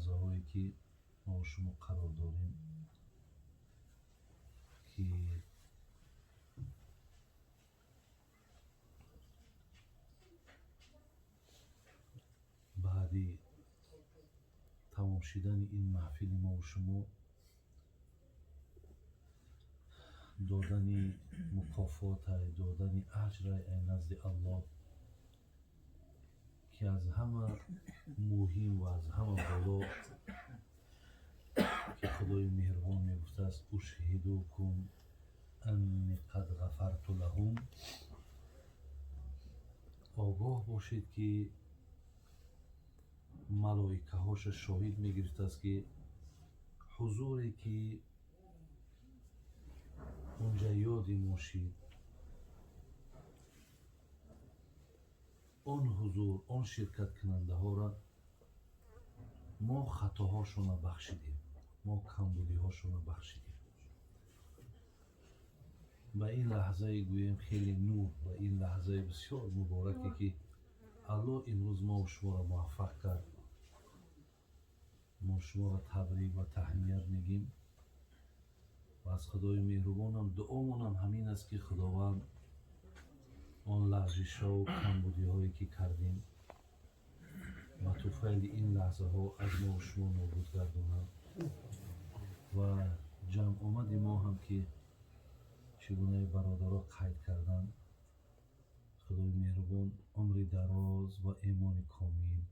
Лаҳзаҳое ки мо шумо қарор дорем, ки баъди тамом шудани ин маҳфили мо шумо додани мукофотай, додани аҷрай ай назди Аллоҳ, ки аз ҳама муҳим ва аз ҳама боло, ки Худои меҳрубон мегуфтааст: ушҳидукум анни қад ғафарту лаҳум. Огоҳ бошед, ки малоикаҳоша шоҳид мегирифтааст, ки ҳузуре ки унҷа ёди мо шид, он ҳузур, он ширкаткунандаҳоро мо хатоҳошонро бахшидем, мо камбудиҳошонро бахшидем. Ба ин лаҳзае гӯем хеле нур, ба ин лаҳзаи бисёр мубораке, ки Аллоҳ имрӯз мо шуморо муваффақ кард, мо шуморо табрик ва таҳният мегӯем ва аз Худои меҳрубонам дуомонам ҳамин аст, ки Худованд он лағжишҳову камбудиҳое ки кардем, ба туфайли ин лаҳзаҳо аз мо шумо нобуд гардонад ва ҷамъомади мо ҳам, ки чӣ гунаи бародаро қайд карданд, Худои меҳрубон умри дароз ва имони комил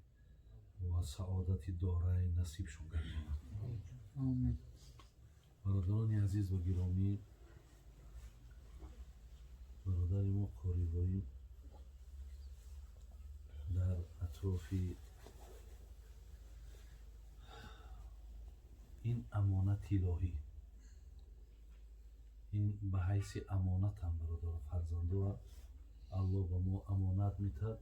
ва саодати дорай насибшон гардонад. Бародарони азиз ва гиромӣ, бародари мо Қори Иброҳим дар атрофи ин амонати илоҳӣ, ин ба ҳайси амонатам, бародаро, фарзандора Аллоҳ ба мо амонат метад.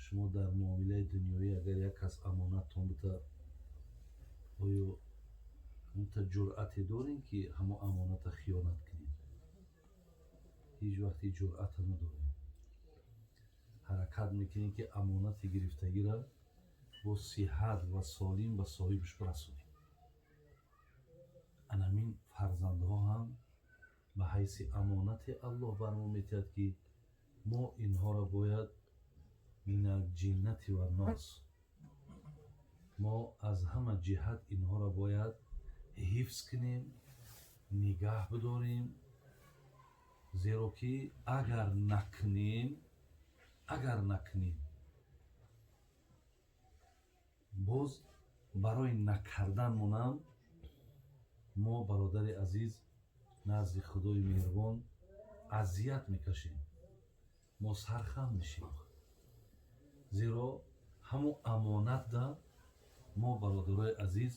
Шумо дар муомилаи дунёӣ агар як кас амонаттон бита, оё ҳамта ҷуръате дорем, ки ҳамо амоната хиёнат кунем? Ҳеҷ вақт ҳеҷ ҷуръата надорем. Ҳаракат мекунем, ки амонати гирифтагиро бо сиҳат ва солим ба соҳибаш бирасонем. Анамин фарзандҳо ҳам ба ҳайси амонати Аллоҳ бар мо метиҳад, ки мо инҳоро бояд минал ҷиннати ваннос, мо аз ҳама ҷиҳат инҳоро бояд ҳифз кунем, нигаҳ бидорем, зеро ки агар накунем, боз барои накарданмонам мо, бародари азиз, назди Худои меҳрубон азият мекашем, мо сархам мешем, зеро ҳамун амонатда мо, бародарои азиз,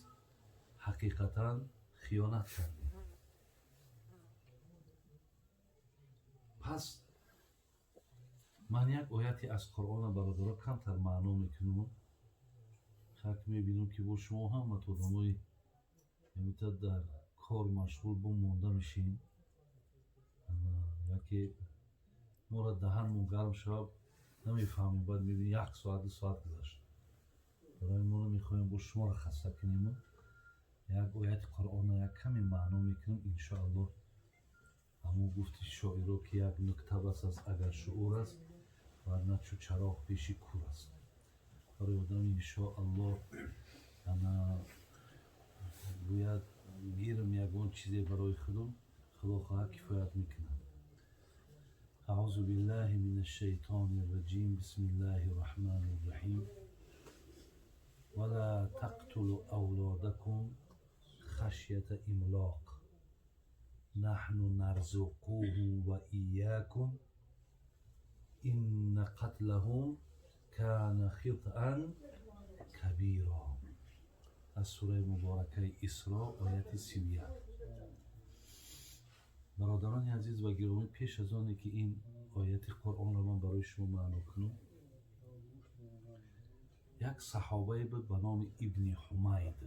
ҳақиқатан хиёнат кардем. Пас ман як ояте аз Қуръона, бародаро, камтар маъно мекунам. Хак мебинам, ки бо шумо ҳамат одамои ҳамита дар кор машғул бо монда мешем, яке моро даҳанмон гарм шавад, намефаҳмем, баъд мебинем, як соат, 2 соат гузашт. Барои мо намехоҳем бо шуморо хаста кунему як ояти Қуръона як каме маъно мекунем, иншоаллоҳ. Ҳамон гуфти шоиро, ки як нукта бас аст, агар шуур аст, варна чу чароғ пеши кур аст. Барои одам, иншоаллоҳ, ана гӯяд гирм ягон чизе барои худум, Худо хоҳад, кифоят мекунад. أعوذ بالله من الشيطان الرجيم، بسم الله الرحمن الرحيم. ولا تقتلوا أولادكم خشية إملاق نحن نرزقهم وإياكم إن قتلهم كان خطأ كبيرا. Аз сураи муборакаи Исро, ояти 31. Бародарони азиз ва гиромӣ, пеш аз оне ки ин ояти Қуръонро ман барои шумо маъно кунам, як саҳобае буд ба номи Ибни Ҳумайд.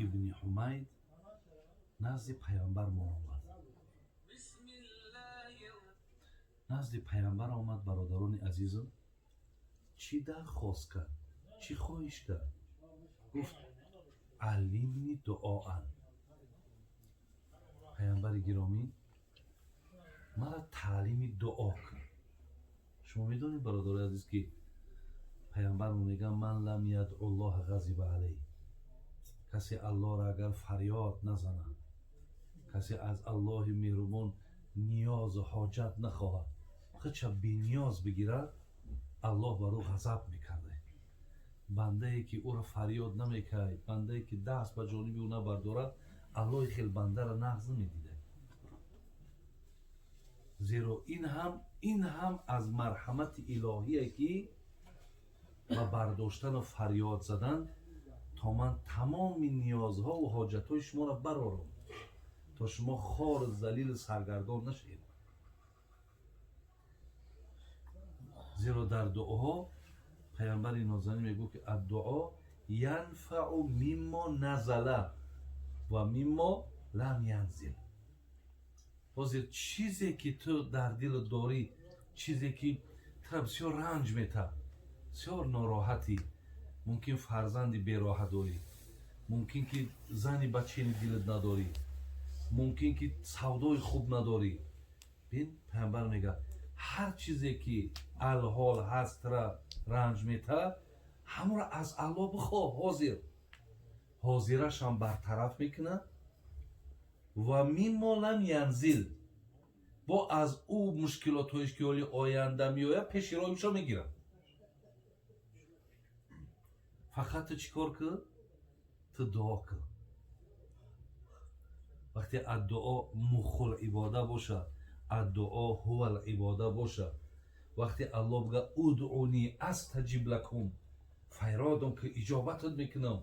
Ибни Ҳумайд назди паямбармон омад, назди паямбар омад. Бародарони азизам, чӣ дархост кард, чӣ хоҳиш кард? Гуфт علمنی دعاء. پیامبر گرامی مرا تعلیم دعا کن. شما میدونید برادرای عزیز که پیامبر میگه من لم یدع الله غضب علیه، کسی الله را اگر فریاد نزند، کسی از الله مهربان نیاز و حاجت نخواهد، خودش بی نیاز بگیرد، الله بر او غضب میکرده. بنده ای که او را فریاد نمیکرد، بنده ای که دست به جانب او نبردارد، الله خیلی بنده را نقض نمیدیده. زیرا این هم از مرحمت الهیه که با برداشتن و فریاد زدن تا من تمام نیازها و حاجتهای شما را برآرم، تا شما خار ذلیل سرگردان نشید. زیرا در دعاها پیامبر نازنین میگه که الدعا ینفع مما نزل و مما لم ینزل. حاضر چیزی که تو در دل داری، چیزی که تو بسیار رنج میته، بسیار ناراحتی، ممکن فرزندی بیراحت داری، ممکن که زنی بچینی دلت نداری، ممکن که سودای خوب نداری. ببین پیامبر میگه هر چیزی که الحال هست را رنج میته، همون را از الله بخواه. حاضر حاضرش هم برطرف میکنه و مما لم ینزل، با از او مشکلات هایش که حالی آینده میآید پیش راهش میگیره. فقط تو چیکار کن؟ تو دعا کن. وقتی الدعا مخ العباده باشه، الدعا هو العباده باشه، وقتی الله بگه ادعونی استجب لکم، فریادم که اجابتت میکنم.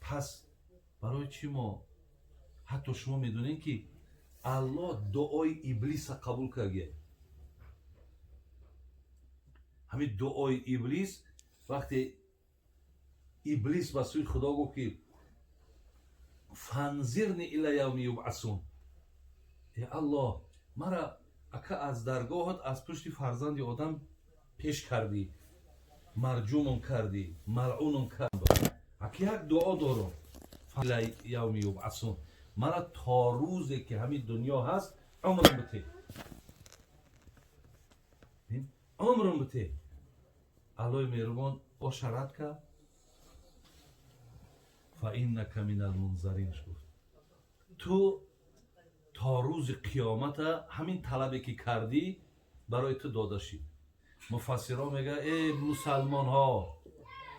پس برای چی ما حتی شما میدونین که الله دعای ابلیس قبول کرده. همین دعای ابلیس، وقتی ابلیس به سوی خدا گفت که فانظرنی الی یوم یبعثون، ای الله مرا اکا از درگاهت از پشت فرزند آدم پیش کردی، مرجومم کردی، ملعونم کردی، اکا یک دعا دارم، الی یوم یبعثون، مرا تا روزی که همین دنیا هست عمرم بته، عمرم بته. الله مهربان اشارت کرد فإنک من المنظرین، گفت تو تا روز قیامت همین طلبی که کردی برای تو داده شد. مفسرها میگه ای مسلمان ها،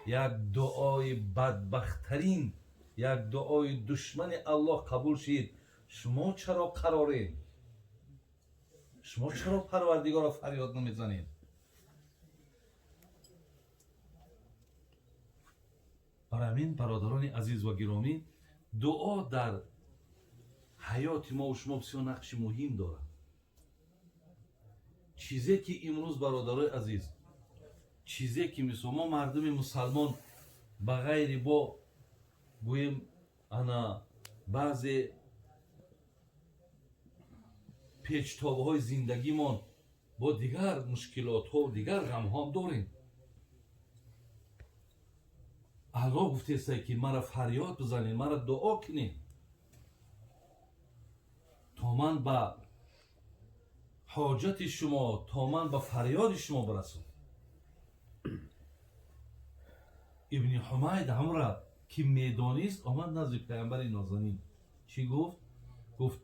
یک دعای بدبختترین، یک دعای دشمن الله قبول شد، شما چرا قرارین؟ شما چرا پروردگار را فریاد نمیزنید؟ برای همین برادران عزیز و گرامی، دعا در حیات ما و شما بسیار نقش مهم دارد. چیزی که امروز برادرای عزیز، چیزی که مثل ما مردم مسلمان به غیر با گوییم انا بعضی پیچتاب‌های زندگیمان با دیگر مشکلات ها و دیگر غم ها هم داریم. الله گفته است که مرا فریاد بزنید، مرا دعا کنید تا من به حاجت شما، تا من به فریاد شما برسم. ابن حمید همرا که میدانست آمد نزد پیامبر نازنین. چی گفت؟ گفت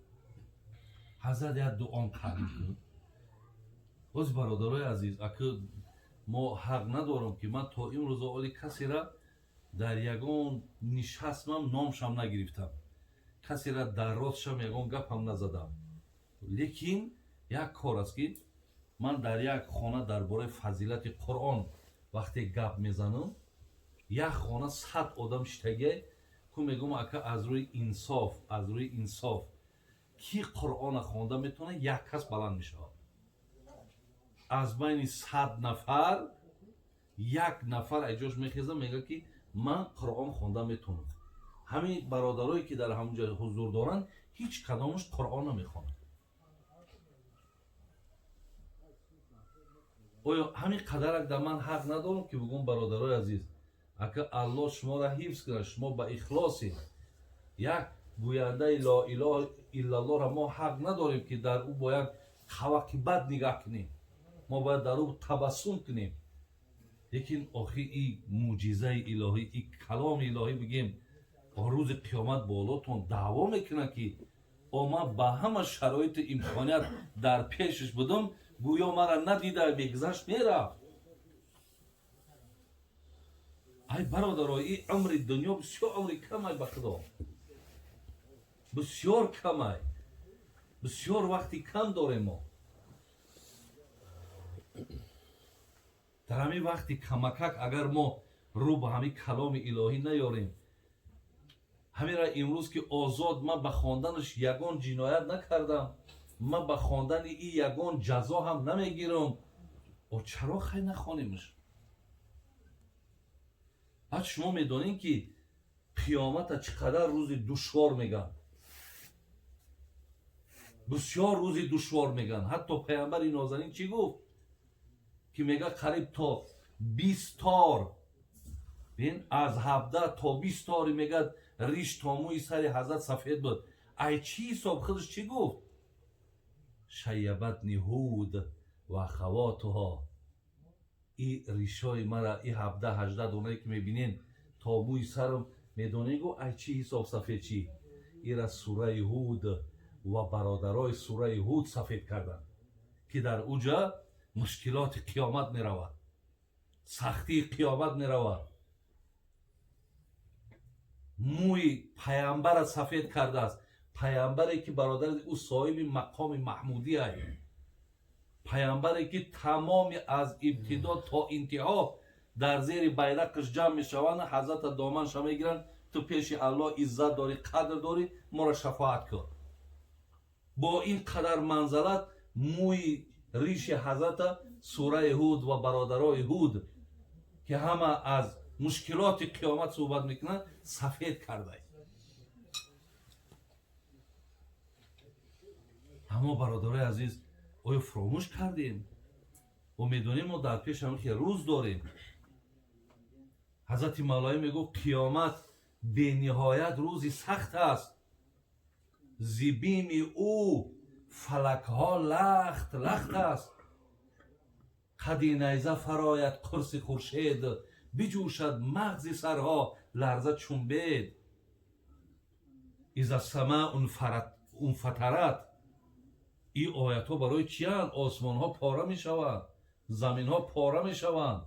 حضرت یک دعا تعلیم کن. باز برادرای عزیز، اگه ما حق ندارم که من تا امروز آلی کسی را در یگان نشستم نامشم نگرفتم، کسی را در راستشم یگان گپم نزدم، لیکن یک کار است که من در یک خانه درباره فضیلت قرآن وقتی گپ میزنم، یک خانه 100 آدم شتگه که میگم اگه از روی انصاف، از روی انصاف کی قرآن خوانده میتونه، یک کس بلند میشه. از بین 100 نفر یک نفر اجاش میخیزه میگه که من قرآن خونده میتونم. همین برادرایی که در همونجا حضور دارن هیچ کدامش قرآن نمیخوانن. آیا همین قدرک در من حق ندارم که بگم برادرای عزیز، Ака Аллоҳ шуморо ҳифз кунад, шумо ба ихлосед. Як гӯяндаи ло илоҳа иллаллоҳро мо ҳақ надорем, ки дар ӯ бояд қавақи бад нигаҳ кунем, мо бояд дар ӯ табассум кунем. Лекин охир и мӯъҷизаи илоҳӣ, и каломи илоҳӣ бигем, рӯзи қиёмат болотон даъво мекунад, ки о ман ба ҳама шароиту имконият дар пешаш будам, гӯё мара надида мегузашт мерафт. Ай бародаро, и умри дунё бисёр умри камай, ба Худо бисёр камай, бисёр вақти кам дорем мо. Дар ҳамин вақти камакак агар мо рӯ ба ҳамин каломи илоҳӣ наёрем, ҳаминра имрӯз ки озод ман ба хонданаш ягон ҷиноят накардам, ман ба хондани и ягон ҷазо ҳам намегирам, о чаро хай нахонемш? Баъд шумо медонед, ки қиёмата чӣ қадар рӯзи душвор мегӯянд, бисёр рӯзи душвор мегӯянд. Ҳатто паямбари нозанин чӣ гуфт, ки мега қариб то 20 тор, бин, аз 17 то 20 тори мегӯяд риш то мӯи сари ҳазрат сафед буд. Ай чӣ ҳисоб худаш чӣ гуфт? Шайябатни Ҳуд ва ахавотуҳо. И ришои мара, и 17-18 донае ки мебинен то мӯи сарам, медонед, гу ай чӣ ҳисоб сафед чӣ? Ира сураи Ҳуд ва бародарои сураи Ҳуд сафед карданд, ки дар уҷа мушкилоти қиёмат меравад, сахтии қиёмат меравад. Мӯи паямбара сафед кардааст, паямбаре ки бародари ӯ соҳиби мақоми маҳмудиай, паямбаре ки тамоми аз ибтидо то интиҳо дар зери байрақаш ҷамъ мешаванд, ҳазрата доманша мегиранд, ту пеши Аллоҳ иззат дорӣ, қадр дорӣ, моро шафоат кун. Бо ин қадар манзалат мӯи риши ҳазрата сураи Ҳуд ва бародарои Ҳуд, ки ҳама аз мушкилоти қиёмат суҳбат мекунанд, сафед кардай. Аммо бародарои азиз, оё фуромӯш кардем? Мо медонем, мо дар пеш ҳамин хел рӯз дорем. Ҳазрати Мавлоӣ мегӯфт, қиёмат бениҳоят рӯзи сахт аст, зи бими ӯ фалакҳо лахт лахт аст, қади найза фарояд қурси хуршед, биҷӯшад мағзи сарҳо ларза чун бед, иза сама унфатарат. И оятҳо барои чиянд? Осмонҳо пора мешаванд, заминҳо пора мешаванд.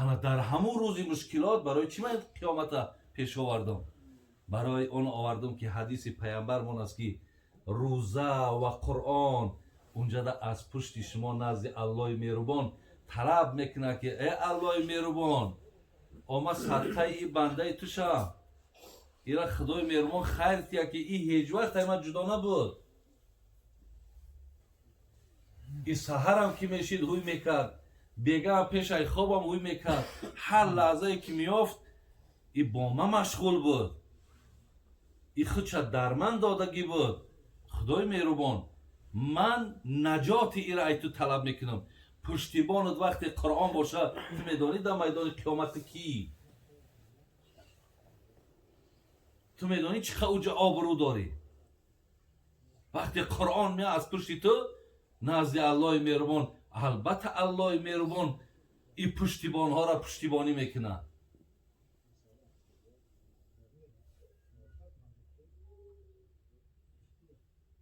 Ана дар ҳамун рӯзи мушкилот барои чӣ ман қиёмата пеш овардам? Барои он овардам, ки ҳадиси паямбармон аст, ки рӯза ва Қуръон унҷада аз пушти шумо назди Аллоҳи меҳрубон талаб мекунад, ки э Аллоҳи меҳрубон, ома садқаи и бандаи тушам, ира Худои меҳрубон хайр тия, ки и ҳеҷ вақт ай ман ҷудо набуд, и саҳарам ки мешид ҳуй мекард, бегаам пешай хобам ҳуй мекард, ҳар лаҳзае ки меёфт и бо ман машғул буд, и худша дар ман додагӣ буд. Худои меҳрубон, ман наҷоти ира ай ту талаб мекунам. Пуштибонат вақте Қуръон боша, ту медонӣ дар майдони қиёмат кӣ? Ту медонӣ чӣ қа уҷа обрӯ дорӣ? Вақте Қуръон меа аз пушти ту назди Аллоҳи меҳрубон, албатта Аллоҳи меҳрубон и пуштибонҳоро пуштибонӣ мекунад.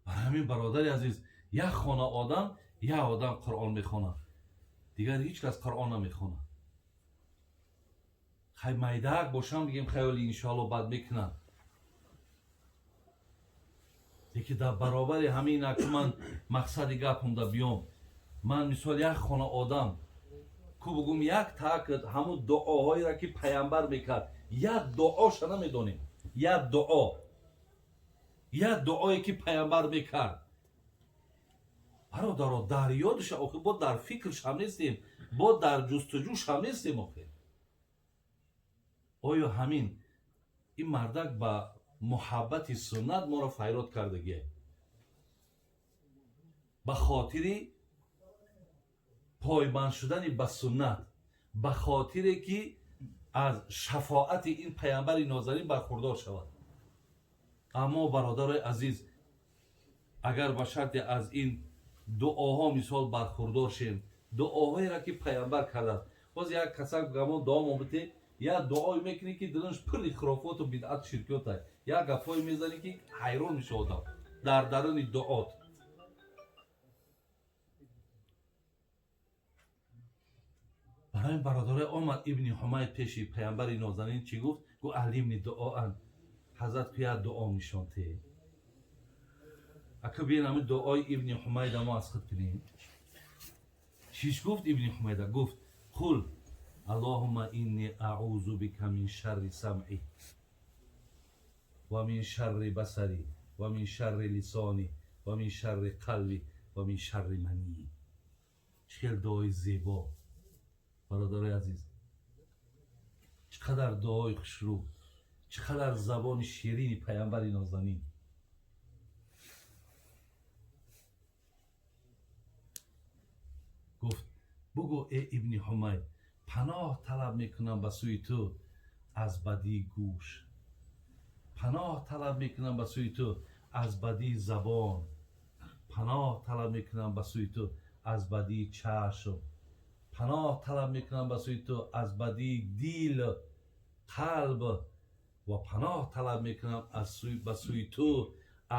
Барои ҳамин бародари азиз, як хона одам, як одам Қуръон мехонад, дигар ҳеҷ кас Қуръон намехонад. Хай майдаак бошам, бигем хаёли иншоалло бад мекунад, лекин дар баробари ҳамин аку ман мақсади гапам да биём. Ман мисол як хона одам ку бугум, як так ҳамун дуоҳоеро ки паямбар мекард, як дуоша намедонем, як дуо, як дуое ки паямбар мекард, бародаро, дар ёдша охир бо дар фикрш ҳам нестем, бо дар ҷустуҷӯш ҳам нестем. Охир оё ҳамин ин мардак ба муҳаббати суннат моро файрод кардагие? Ба хотири Пойбанд шудани ба суннат, ба хотире ки аз шафоати ин паямбари нозанин бархурдор шавад. Аммо, бародарои азиз, агар ба шарте аз ин дуоҳо мисол бархурдор шем, дуоҳоеро ки паямбар кардааст. Боз як касак гамон дуо мобите, як дуое мекунӣ, ки дилаш пурри хурофоту бидъат, ширкиёта, як гапҳое мезанӣ, ки ҳайрон меша одам дар даруни дуот. Барои бародарои омад Ибни Ҳумайд пеши паямбари нозанин, чӣ гуфт? Гуфт: علمني دعاء. Ҳазрат ку як дуо нишон те. Ака, биен, ҳамин дуои Ибни Ҳумайда мо аз худ кунем. Чиш гуфт Ибни Ҳумайда? Гуфт: قل اللهم إني أعوذ بك من شر سمعي ومن شر بصري ومن شر لساني ومن شر قلبي ومن شر منيي. Чӣ хел дуои зебо, бародарои азиз, чӣ қадар дуои хушрӯ, чӣ қадар забони ширини паямбари нозанин. Гуфт: бугӯ, э Ибни Ҳумайд, паноҳ талаб мекунам ба сӯи ту аз бадии гӯш, паноҳ талаб мекунам ба сӯи ту аз бадии забон, паноҳ талаб мекунам ба сӯи ту аз бадии чашм, паноҳ талаб мекунам ба сӯи ту аз бадии дил, қалб, ва паноҳ талаб мекунам ба сӯи ту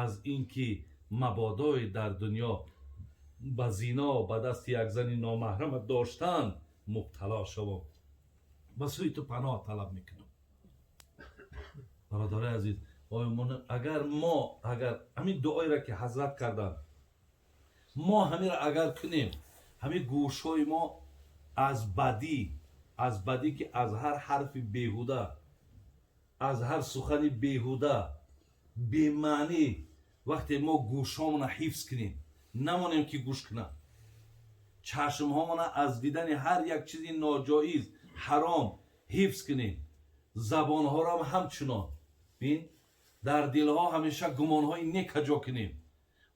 аз ин ки мабодои дар дунё ба зино ба дасти як зани номаҳрама доштан мубтало шавам. Ба сӯи ту паноҳ талаб мекунам. Бародарои азиз, оё агар мо, агар ҳамин дуоеро ки ҳазрат карданд, мо ҳаминро агар кунем, ҳамин гӯшҳои мо аз бадӣ, ки аз ҳар ҳарфи беҳуда, аз ҳар сухани беҳуда, бемаънӣ, вақте мо гӯшҳомона ҳифз кунем, намонем ки гӯш кунад, чашмҳомона аз дидани ҳар як чизи ноҷоиз, ҳаром ҳифз кунем, забонҳоро ҳамчунон, бин, дар дилҳо ҳамеша гумонҳои нека ҷо кунем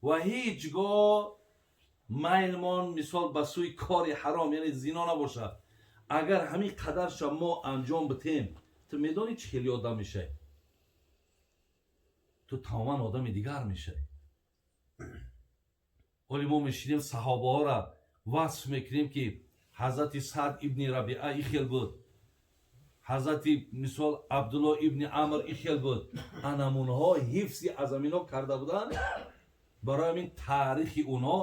ва ҳеҷ гоҳ майлмон мисол ба сӯи кори ҳаром, яъне зино набошад, агар ҳамин қадарша мо анҷом битем, ту медонӣ, чӣ хели одам мешавӣ? Ту тамоман одами дигар мешавӣ. Ҳоли мо мешинем, саҳобаҳоро васф мекунем, ки ҳазрати Саъд ибни Рабиа и хел буд, ҳазрати мисол Абдулло ибни Амр и хел буд. Анамунҳо ҳифзи аз амино карда буданд. Барои ҳамин таърихи онҳо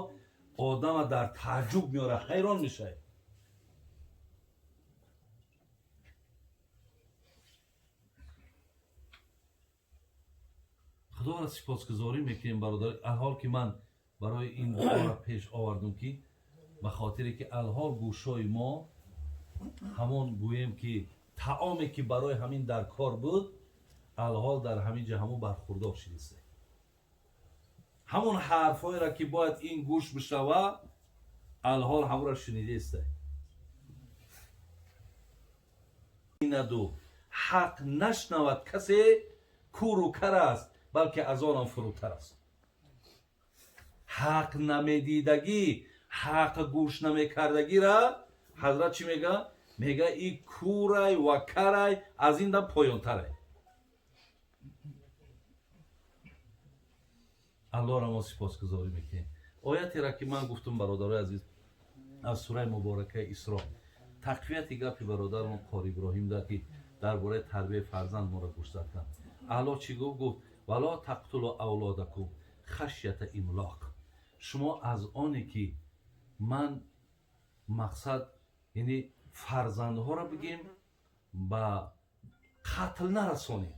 одама дар тааҷҷуб меорад, ҳайрон мешавад. Худоро сипосгузорӣ мекунем, бародар. Алҳол ки ман барои ин дуоро пеш овардум, ки ба хотире ки алҳол гӯшҳои мо ҳамон, гӯем ки, таоме ки барои ҳамин дар кор буд, алҳол дар ҳамин ҷа ҳамон бархурдор шидиста. Ҳамон ҳарфҳоеро ки бояд ин гӯш бишава, алҳол ҳамонро шунидеста. Наду ҳақ нашнавад касе, куру кар аст, балки аз онам фурӯтар аст. Ҳақ намедидагӣ, ҳақ гӯш намекардагира ҳазрат чӣ мега? Мега: и курай ва карай, аз ин дам поёнтарай. Аллоҳро мо сипосгузорӣ мекунем. Оятеро ки ман гуфтум, бародарои азиз, аз сураи муборакаи Исро, тақвияти гапи бародарон Қори Иброҳим да, ки дар бораи тарбияи фарзанд моро гӯшзад кард. Аллоҳ чӣ гуфт? Гуфт: ولا تقتلوا أولادكم خشية إملاق. Шумо аз оне ки ман мақсад, яъне фарзандҳоро бигем, ба қатл нарасонем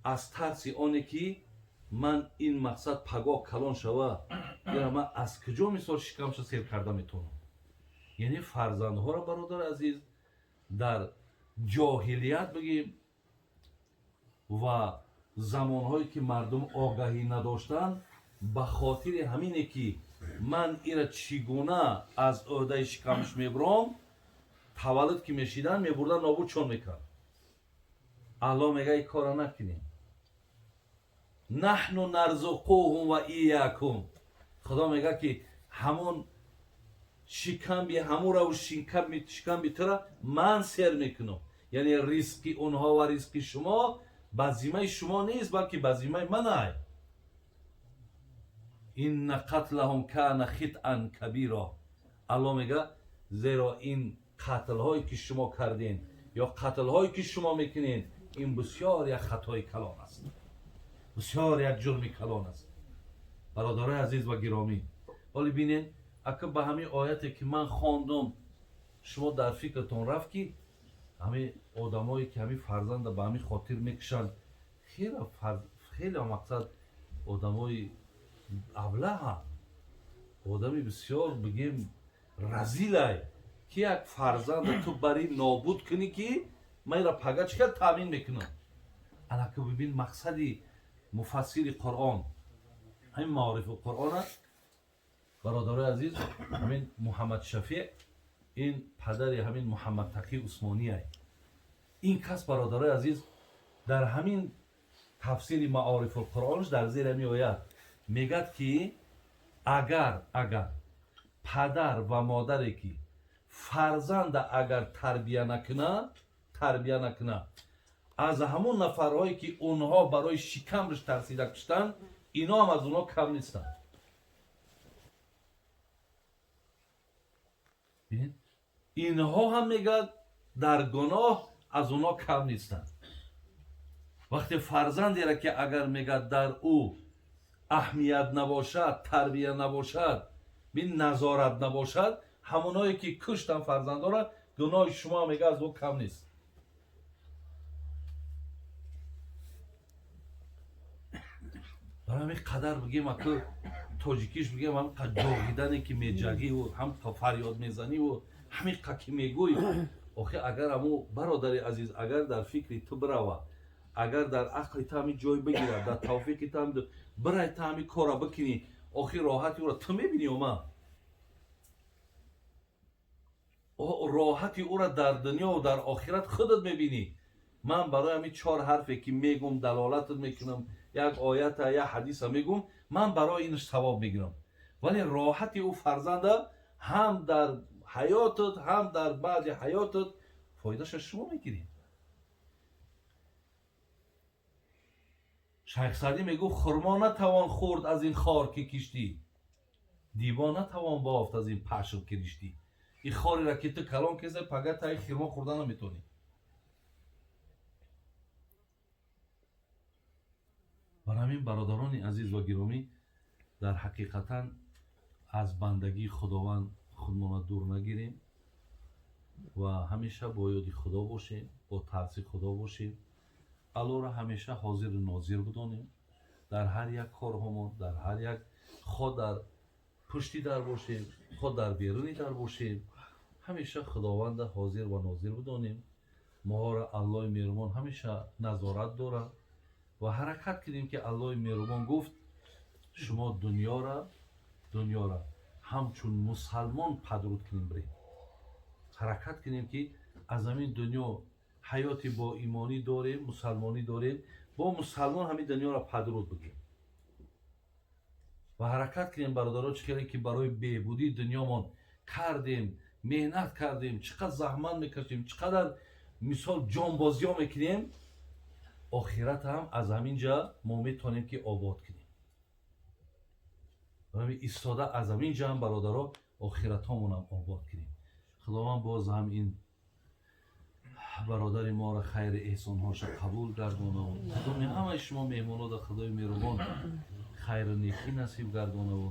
аз тарси оне ки ман ин мақсад пагоҳ калон шава, ира ман аз куҷо мисол шикамша сер карда метавонам? Яъне фарзандҳоро, бародари азиз, дар ҷоҳилият бигем ва замонҳое ки мардум огаҳӣ надоштанд, ба хотири ҳамине ки ман ира чӣ гуна аз ӯҳдаи шикамш мебуром, таваллуд ки мешидан, мебурдан, нобуд чон мекард. Аллоҳ мега: ин кора накунем. نحن نرزقهم وإياكم. Худо мега ки ҳамон Шикамби ҳамураву шикамби тура ман сер мекунам. Яъне ризқи онҳо ва ризқи шумо ба зиммаи шумо нест, балки ба зиммаи ман ай. Инна қатлаҳум кана хитъан кабиро. Аллоҳ мега, зеро ин қатлҳое ки шумо кардем ё қатлҳое ки шумо мекунед, ин бисёр як хатои калон аст, бисёр як ҷурми калон аст. Бародарои азиз ва гиромӣ, ҳоле бинед, ака, ба ҳамин ояте ки ман хондум, шумо дар фикртон рафт, ки ҳамин одамое ки ҳамин фарзанда ба ҳамин хотир мекушанд, хеле мақсад одамои аблаҳа, одами бисёр, бигем, разилай, ки як фарзанда ту бари нобуд кунӣ, ки ман ира пага чӣ кар таъмин мекунам. Анака бибин, мақсади муфассири Қуръон ҳамин маорифи Қуръон аст. Бародарои азиз, ҳамин Муҳаммад Шафеъ, ин падари ҳамин Муҳаммад Тақӣ Усмонияй. Ин кас, бародарои азиз, дар ҳамин тафсири Маорифулқуръонш дар зери ҳамин оят мегӯяд, ки агар падар ва модаре ки фарзанда агар тарбия накунад, аз ҳамон нафарҳое ки онҳо барои шикамаш тарсида куштанд, ино ҳам аз онҳо кам нестанд. Бинед, инҳо ҳам, мегӯяд, дар гуноҳ аз онҳо кам нестанд. Вақте фарзандера ки агар, мегӯяд, дар ӯ аҳамият набошад, тарбия набошад, бин, назорат набошад, ҳамоное ки куштан фарзандора, гуноҳи шумо, мега, аз ӯ кам нест. Барои ҳамин қадар, бигем, аку тоҷикиш бигем, ҳамин қа ҷоғидане ки меҷагиву ҳам фарёд мезаниву ҳамин қа ки мегӯй, охи агар ҳамо бародари азиз, агар дар фикри ту бирава, агар дар ақли ту ҳамин ҷой бигирад, дар тавфиқи ту ҳамин бирай, ту ҳамин корра бикунӣ, охи роҳати ӯро ту мебинӣ ё ман? Роҳати ӯро дар дунёву дар охират худат мебинӣ. Ман барои ҳамин чор ҳарфе ки мегум, далолатат мекунам, як оята, як ҳадиса мегум, ман барои инаш савоб мегирам, вале роҳати ӯ фарзанда ҳам дар ҳаётат, ҳам дар баъди ҳаётат фоидаша шумо мегиред. Шайх Саъдӣ мегӯфт: «Хурмо натавон хӯрд аз ин хор ки киштӣ, дибо натавон бофт аз ин пашм ки риштӣ». Ин хореро ки ту калон кеса, пага таи хирмо хӯрда наметавонӣ. Бар ҳамин, бародарони азиз ва гиромӣ, дар ҳақиқатан аз бандагии Худованд худмона дур нагирем ва ҳамеша бо ёди Худо бошем, бо тарси Худо бошем, Аллоҳро ҳамеша ҳозиру нозир бидонем дар ҳар як корҳомон, дар ҳар як, хо дар пушти дар бошем, хо дар беруни дар бошем, ҳамеша Худованда ҳозир ва нозир бидонем. Моҳоро Аллоҳи меҳрубон ҳамеша назорат дорад ва ҳаракат кунем, ки Аллоҳи меҳрубон гуфт: «Шумо дунёра ҳамчун мусалмон падруд кунем, бирем». Ҳаракат кунем, ки аз ҳамин дунё ҳаёти боимонӣ дорем, мусалмонӣ дорем, бо мусалмон ҳамин дунёро падруд бигем ва ҳаракат кунем, бародаро. Чӣ хеле ки барои беҳбудии дунёмон кардем, меҳнат кардем, чӣ қадр заҳмат мекашем, чӣ қадар, мисол, ҷонбозиҳо мекунем, охират ҳам аз ҳамин ҷа мо метавонем ки обод кунем. Ҳамин истода аз ҳамин ҷа ҳам, бародаро, охиратҳомонам обод кунем. Худованд боз ҳам ин бародари моро хайри эҳсонҳоша қабул гардонаву қадоми ҳамаи шумо меҳмонода Худои меҳрубон хайру некӣ насиб гардонаву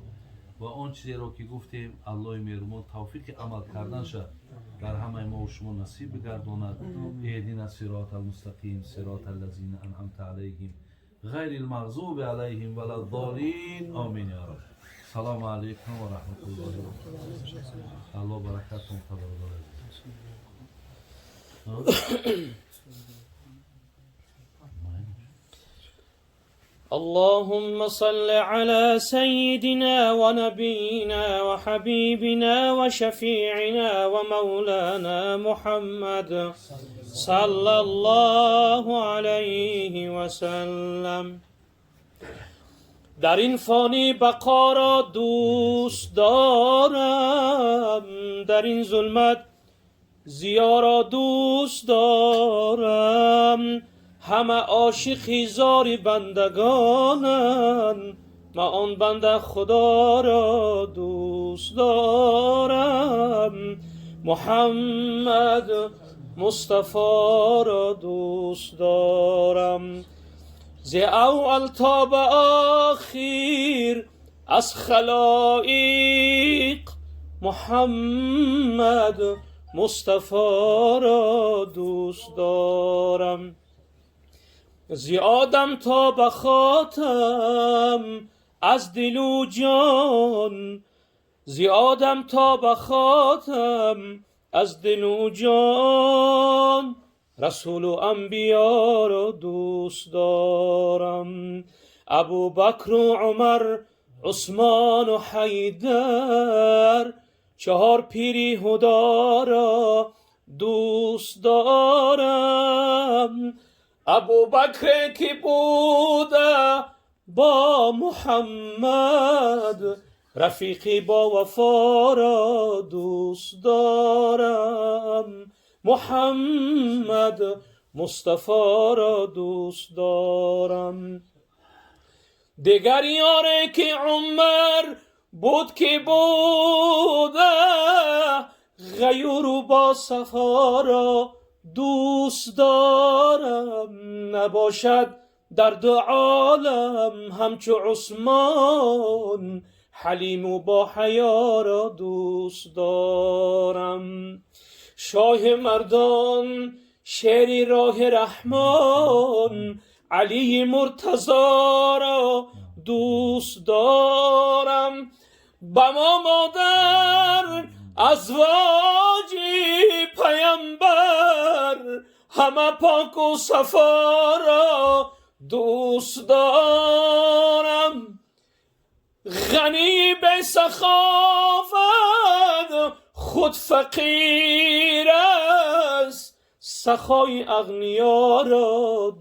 ва он чизеро ки гуфтем, Аллоҳи меҳрубон тавфиқи амал карданша бар ҳамаи мову шумо насиб бигардонад. اهدنا الصراط المستقيم، صراط الذين أنعمت عليهم، غير المغضوب عليهم ولا الضالين. آمين يا رب. السلام عليكم ورحمة الله وبركاته. Аллоҳ баракатон бародари азиз. اللهم صل على سيدنا ونبينا وحبيبنا وشفيعنا ومولانا محمد صلى الله عليه وسلم. Дар ин фонӣ бақо ро дӯст дорам, дар ин зулмат зиё ро дӯст дорам. Ҳама ошиқи зори бандагонанд, ман он банда Худоро дӯст дорам. Муҳаммад Мустафоро дӯст дорам. Зи аввал то ба охир аз халоиқ Муҳаммад Мустафоро дӯст дорам. Зи Одам то ба хотам аз дилу ҷон, зи Одам то ба хотам аз дилу ҷон Расулу анбиёро дӯст дорам. Абубакру Умар, Усмону Ҳайдар, чаҳор пири ҳудоро дӯст дорам. Абубакре ки буда бо Муҳаммад, рафиқи бовафоро дӯст дорам. Муҳаммад Мустафоро дӯст дорам. Дигар ёре ки Умар буд ки буда, ғайуру босафоро дӯст дорам. Набошад дар ду олам ҳамчу Усмон, ҳалиму бо ҳаёро дӯст дорам. Шоҳи мардон, шери роҳи Раҳмон, Алии Муртазоро дӯст дорам. Ба мо модар азвоҷи паямбар, ҳама поку сафоро дӯст дорам. Ғании бесаховат худ фақир аст, сахои ағниёро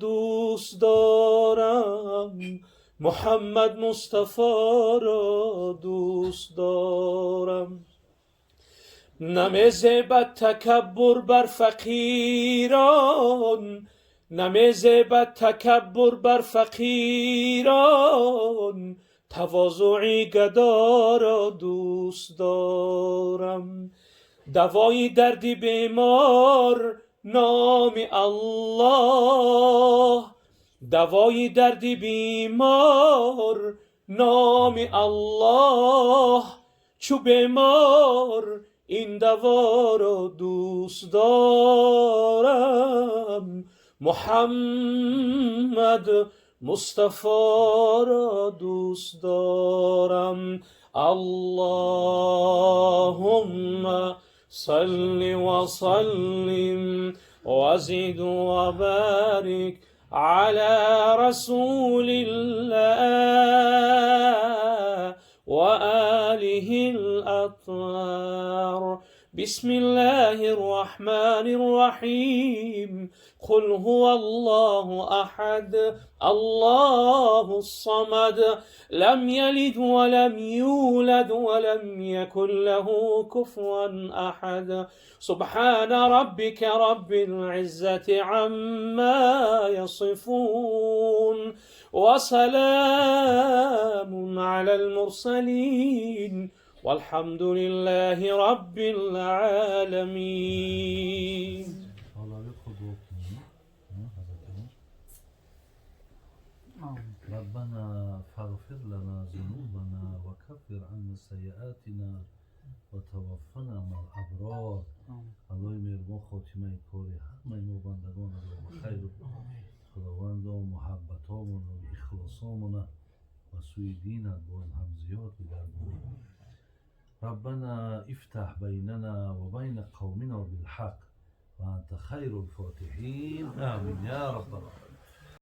дӯст дорам. Муҳаммад Мустафоро дӯст дорам. Намезебад такаббур бар фақирон, намезебад такаббур бар фақирон, тавозуи гадоро дӯст дорам. Давои дарди бемор номи Аллоҳ, давои дарди бемор номи Аллоҳ, чу бемор ин даворо дӯст дорам. Муҳаммад Мустафоро дӯст дорам. Аллоҳумма салли ва саллим ва зид ва борик ала расулиллаҳ ва олиҳил атҳар. Бисмиллаҳир Раҳмонир Раҳим. Қул ҳуваллоҳу аҳад, Аллоҳус самад, лам ялид ва лам юлад ва лам якун лаҳу куфуван аҳад. Субҳана роббика роббил иззати амма ясифун ва саламун алал мурсалин. Валҳамду лиллаҳи роббил оламин. ربنا فاغفر لنا ذنوبنا وكفر عنا سيئاتنا وتوفنا مع الأبرار. Аллоҳи меҳрубон хотимаи кори ҳамаи мо бандагонро ба хайру Худовандо муҳаббатомону ихлосомона ба сӯи динат боз ҳам зиёд бигардонӣ. ربنا افتح بيننا وبين قومنا بالحق وأنت خير الفاتحين. آمين يا رب العالمين.